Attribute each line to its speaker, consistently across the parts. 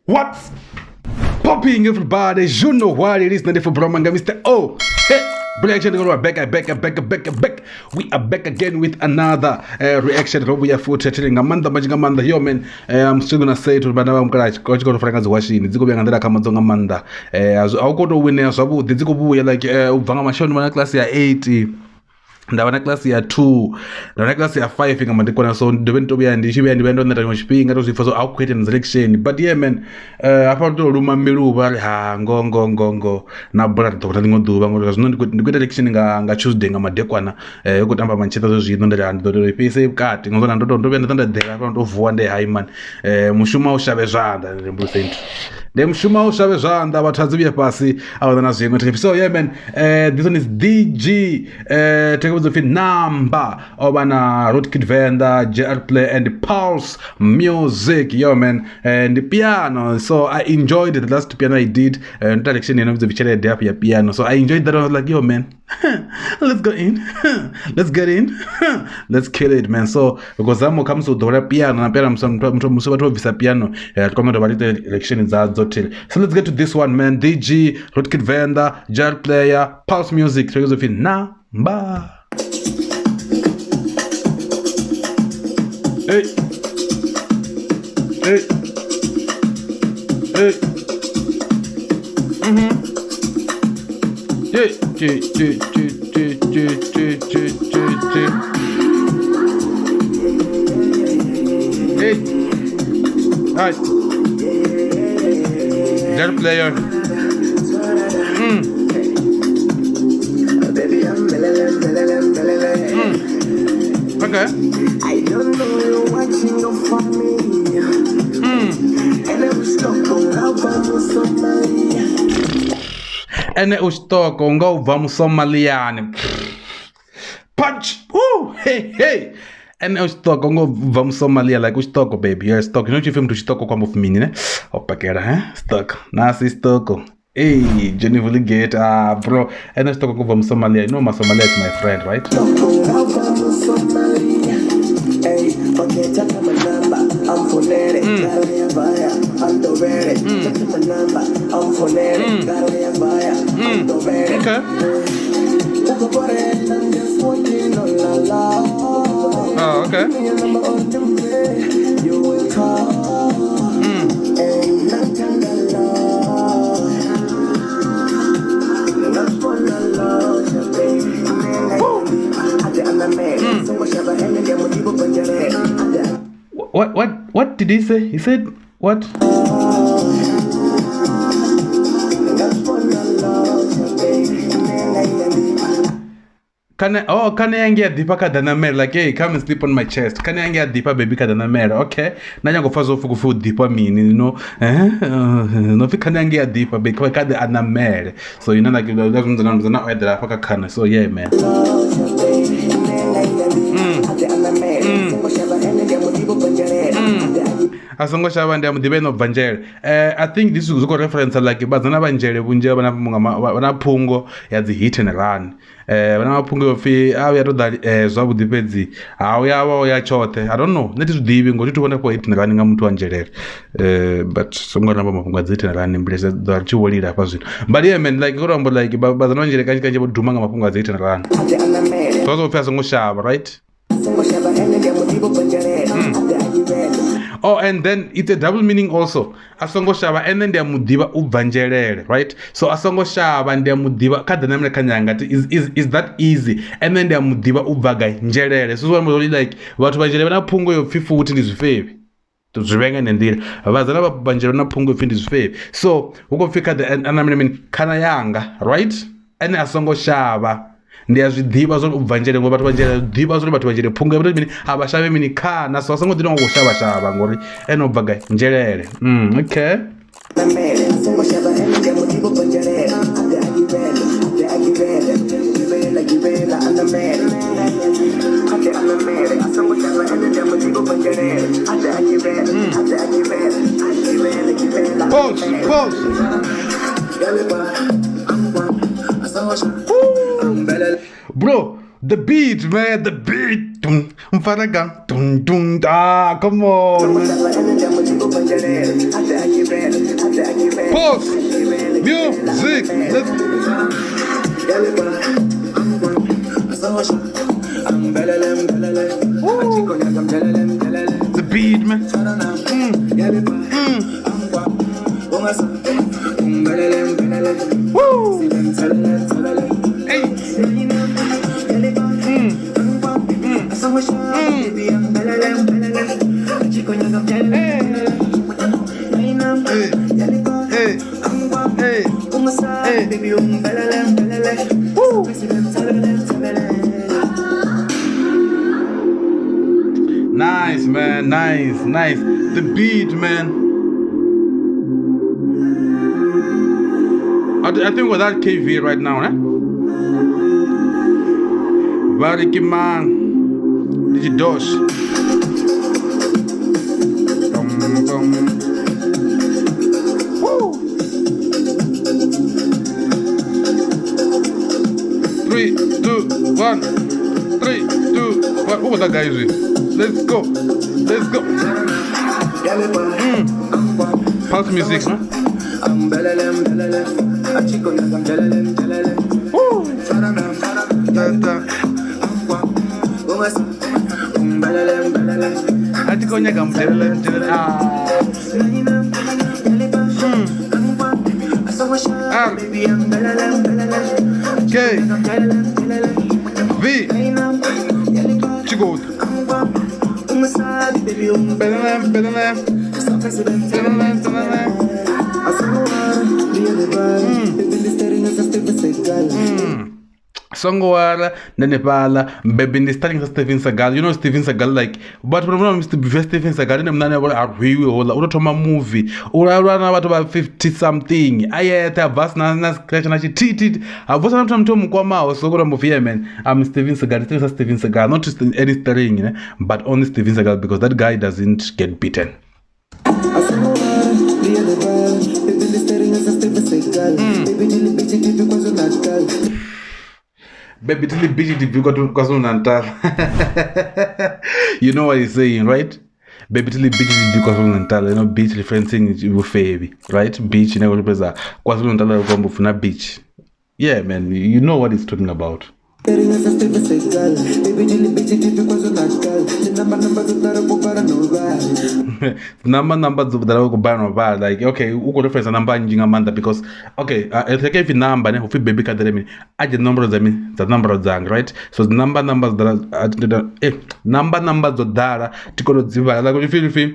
Speaker 1: What's popping, everybody? You know what it is. 94 Bromanga, Mr. O. Hey, reaction. We're back, back, back, back, back. We are back again with another reaction. We are full nga maanḓa manzhi nga maanḓa. Yo man, I'm still gonna say to vhana vha mukala tshi khou fara nga dzi washini dzi khou vhuya nga nḓila kha madzo nga maanḓa. A u khou tou winea zwavhuḓi, dzi khou vhuya like u bva nga mashoni vha na class ya 8, nda vha na class ya 2, nda vha na class ya 5 nga madekwana. So ndi dovhe ndi to vhuya ndi tshi vhuya ndi vhuya ndo neta tshiṅwe tshifhinga to zwi pfa, so a u khou ita na selection. But yeah man, hafha ri to luma mbilu vha ri ha ngo ngo ngo ngo na bola ri ḓo vhona ḽiṅwe ḓuvha, ngori zwino ndi khou ita election nga Tuesday nga madekwana. I khou tamba Manchester zwo zwino, ndi ri ndi ḓo tou fhise vhukati ngori ndo ndo vhuya nda nda ḓela hafha ndo vuwa ndi hai man. Mushumo u shavhe zwanḓa, ndi mbulise nthu ndi mushumo u shavhe zwanḓa, vhathu a dzi vhuye fhasi a vha na zwiṅwe. So yeah man, this one is DG take pfi Namba o vha na Roadkid Venda, JR Play and Pulse Music. Yo man, and piano. So I enjoyed the last piano I did, ndo election ino vhidza tshelede hafhu ya piano. So I enjoyed that one. I was like, yo man, let's go in, let's get in, let's kill it man. So because I'm khamusi u ḓowela piano na piano muthu musi vhathu vho bvisa piano, ri kone u dovha ri ite election dzadzo till. So let's get to this one man. DG, Roadkid Venda, JR Player, Pulse Music. Pfi Namba. Hey, hey, hey. Yeah, yeah, yeah, yeah, yeah, yeah, yeah, yeah, yeah. Hey, hi. JR Player. Okay.
Speaker 2: I don't know you're watching your family.
Speaker 1: Ene u xitoko nga u bva Musomaliyani. Punch. Woo! Hey, hey. Ene u xitoko nga u bva Musomalia, like u xitoko baby. You're stock. You know chifim to xitoko kwamba mini ne? O pakela, eh? Stock. Nasi stoko. Hey, Johnny Vulgate, ah bro. Ene xitoko ku bva Musomalia. You know Masomalia is my friend, right? Okay. Oh, okay. What did he say? He said what? Can I get deeper kadanamere? Like, hey, come and sleep on my chest. Can I get deeper, baby kadanamere? Okay. Na nyango fazo fuku deeper mean, you know. No fi can I get deeper because kadanamere. So you know, like that's so yeah, man. Asongo shava ndi amuḓivhe no bva nzhele. I think this is a reference like vhadzana vha nzhele vhunzhi vha na phungo ya dzi hit and run. Vha na maphungo yo pfi a vhuya toḓa zwavhuḓi fhedzi ha uya vha ya tshoṱhe. I don't know, nṋe thi zwi ḓivhi ngori thi vhona hit and run nga muthu wa nzhelele. But songo ramba mafhungo a dzi hit and run mbilesa ḓo ri tshi vho lila hafha zwino. But yeah man, like ngori amba like vhadzana vha nzhele kanzhi kanzhi vho duma nga mafhungo a dzi hit and run. So zwo pfi a songo shavha, right? Oh, and then it's a double meaning also. Asongo shava and then ndi mudiva u bva nzhelele, right? So asongo shava ndi mudiva kha ḓana kha nyanga is that easy? And then ndi mudiva u bva ga nzhelele. So zwa like vhathu vha nzhelele vha na phungo yo pfi futhi ndi zwifevi. Zwi vhenga ne nḓila vhadzana vha bva nzhelele na phungo yo pfi ndi zwifevi. So hu khou pfi kha ḓana khana yanga, right? Ene asongo shava. Ndi a zwi ḓivha zwo u bva nzhele ngori vhathu vha nzhele ḓivha zwo vhathu vha nzhele phungo ya mini a vha shavhe mini khana, so a songo ḓi ngo shavha shavha ngori ene u bva gai nzhelele. Okay. Pause, pause. Bro, the beat, man, the beat. Dum, dum, dum. Ah, come on, man. Pause. Music. Let's. The beat, man. Woo. Hey. Hey. Hey. Hey. Woo. Nice, man. Nice, nice. The beat, man. I think we're that KV right now, eh? Variki man. Did you dosh? Woo! 3, 2, 1. 3, 2, 1. What was that guy using? Let's go. Let's go. Pulse music, huh? Woo! R K V Chico. Songwara Nenepala baby ndi starting sa Steven Seagal. You know Steven Seagal, like, but from Mr. Steven Seagal ne mnane wa arwiwe hola u thoma movie u lwa na vhathu vha 50 something ayetha bvas na scratch na chititi a vosa na muthu mukwamaho so kuri movie, man. I'm Steven Seagal, Steven Steven Seagal, not just any string, eh? But only Steven Seagal, because that guy doesn't get beaten. Baby, tili busy KwaZulu Natal. You know what he's saying, right? Baby, tili busy KwaZulu Natal. You know, beach referencing Ufebi, right? Beach, you know, represent KwaZulu Natal kwamba beach. Yeah, man, you know what he's talking about. Number dzo like, okay, uko reference number nnzhi nga maanḓa because okay, if number ne upfi baby kha mini a dzi nomboro dza mini dza nomboro dzanga, right? So the number numbers number number dzo ḓala ti kono dzi vhala like you feel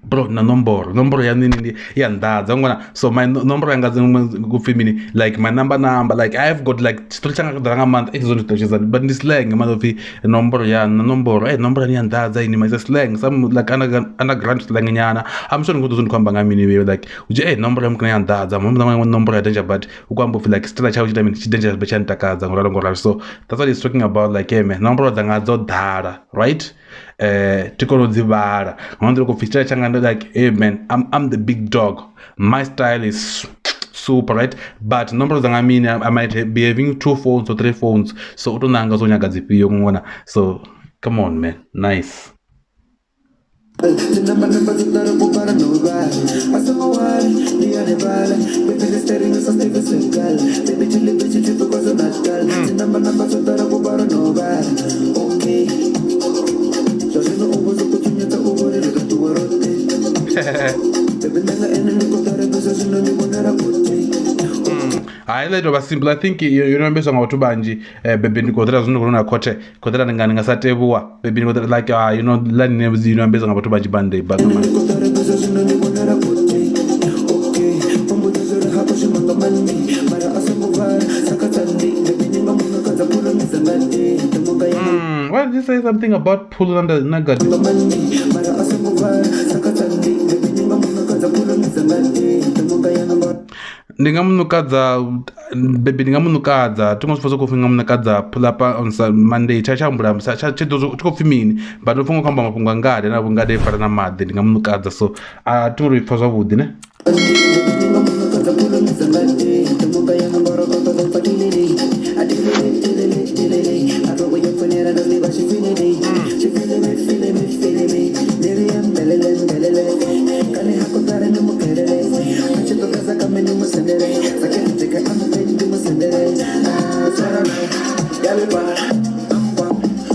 Speaker 1: bro na nomboro ya nini ya nḓadza ngwana. So my nomboro yanga kupfi mini, like my number like I've got like tshitori tshanga ḓala nga maanḓa it's zone tshitori but ndi slang maanḓa upfi nomboro ya nomboro nomboro ya nḓadza ini my slang some like underground slang nyana. I'm sure ngo ndo amba nga mini like uje nomboro ya mukana ya nḓadza mama nomboro ya danger but ukwamba upfi like stela tshawe tshita mini tshi danger but tsha ntakadza ngoralo. So that's what he's talking about, like, hey man, nomboro dzanga dzo ḓala, right? Tikolo dzi vhala ngori ku pfi tshanga like, hey man, I'm the big dog, my style is super, right? But nomboro dzanga mini I might be having 2 phones or 3 phones, so u to nanga zo nyaga dzifhio ngona. So come on, man. Nice. Hayi le tovha simple. I think yo no ambeswa nga vhathu vhanzhi. Baby ndi khou ḓela zwino khou na khothe khothe ndi nga sa tevhuwa baby ndi khou ḓela like you know line ne yo ambeswa nga vhathu vhanzhi bande but why did you say something about pulling under nagadi? Ndi nga munukadza baby, ndi nga munukadza thi ngo zwi pfha khou pfhi nga munukadza pull up on Monday tsha tsha humbula tsha tshi ḓo tshi khou pfhi mini but ndo pfha ngo amba mafhungo a ngade na vhungade fara na maḓi ndi nga munukadza so a thi ngo ri pfha zwavhuḓi ne.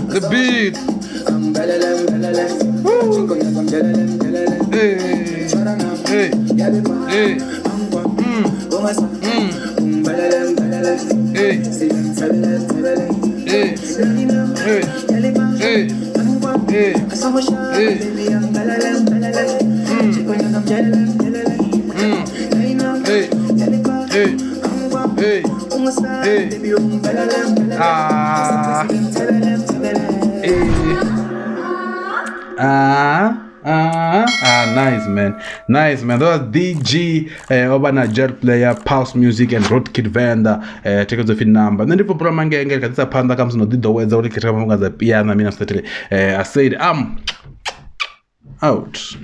Speaker 1: The beat. Woo. Hey. Hey. Hey. Hey. Hey. Hey. Hey. Hey. Hey. Hey. Hey. Hey. Hey. Ah. Hey. Ah. Ah, ah, nice man, nice man. That was DG Obana Jet Player, Pulse Music and Roadkid Venda. Take the number. Then if you mangenge katisa panda comes no did the words already I said I'm out.